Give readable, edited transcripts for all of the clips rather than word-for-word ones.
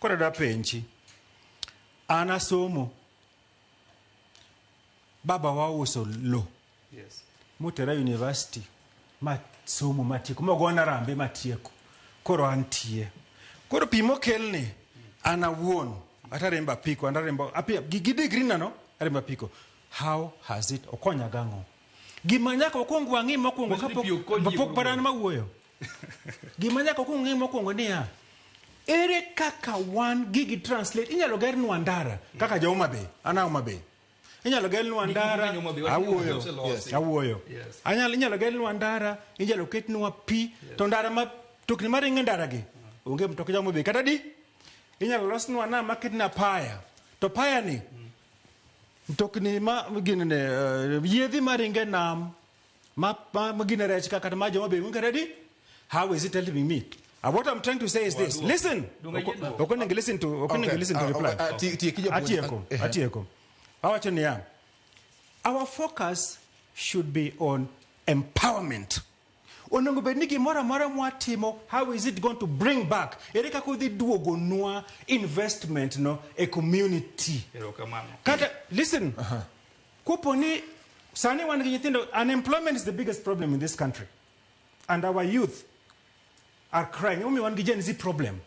Koro adwa penji. An asomo. Baba wa ouso lo. Yes. Motera university ma somo matieko mogona rambe matieko. Koro antie. Koro pi mokelni an awuon atarembo apiko an arembo api gi degree na no arembo apiko. How has it okonya gang'o? Gima nyaka wakwong wang'i mokwongo Manyiso ni kapok pi ok konyi e pok kor paran gweng'. mawuoyo. Gima nyaka wakwong ng'i mokwongo niya, ere kaka wan gigi translate inyalo gernwa ndara kaka jo Homa Bay, an a Homa Bay. Inyalo gernwa Gik moko ndara, mang'eny Homa Bay, wach ni Homa Bay awuoyo, oselosi. awuoyo. Yes. Anyalo inyalo gernwa ndara, inyalo ketnwa pi, to ndara ma mtokni maringo e ndara gi onge mtok jo Homa Bay kata di. Inyalo losnwa nam maketna paya, to paya ni mtokni ma ginene yiedhi maringo e nam ma gine rech ka kata ma jo Homa Bay onge kata di. How is it helping me? What I'm trying to say is this. Waduoko. Listen. Donge Ok yie duoko? ok onego listen to ok onego Okay. listen to reply. Tieki japuonj. Atieko. Atieko. Awacho niya. Our focus should be on empowerment. Onego bed ni gimoro amora mwatimo, how is it going to bring back? Ere kaka odhi duogonwa investment no e community? Erokamano. Kata, listen, kopo ni sani wan gi nyithindo, unemployment is the biggest problem in this country. And our youth are crying. Omiyo wan gi Gen Z problem.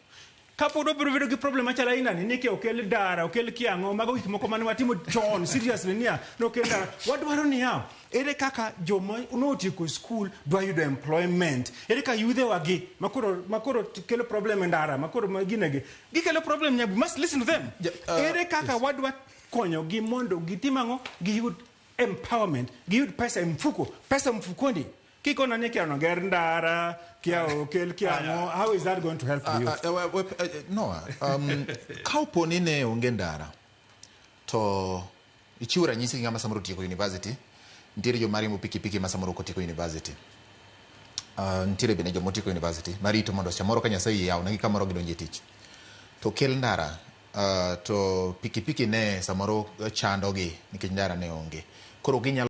Kapod wabiro bedo gi problem machalo aina ni, ni kia okel ndara, okel kia ang'o, mago gik moko mane watimo chon, seriously niya, nokel ndara. Wadwaro niya, ere kaka joma notieko school dwa yudo employment? Ere kaka yudhe wagi, makoro kelo problem e ndara, makoro ginegi. Gikelo problem nyabu, must listen to them. Ere kaka wadwa konyogi mondo gitim ang'o? Giyud empowerment, giyud pesa e mfuko, pesa mfukoni. Kikona ni kia noger ndara, kia okel kia ang'o, how is that going to help the youth? Noah, ka opo ni ne onge ndara, to ichiwo ranyisi gi ng'ama samoro otieko university, nitiere joma riembo pikipiki ma samoro ok otieko university. Nitiere bende joma otieko university marito mondo samoro ka Nyasaye oyie yawnegi kamoro gidonje tich. To kel ndara, to pikipiki ne samoro chandogi nikech ndara ne onge. Koro ginyalo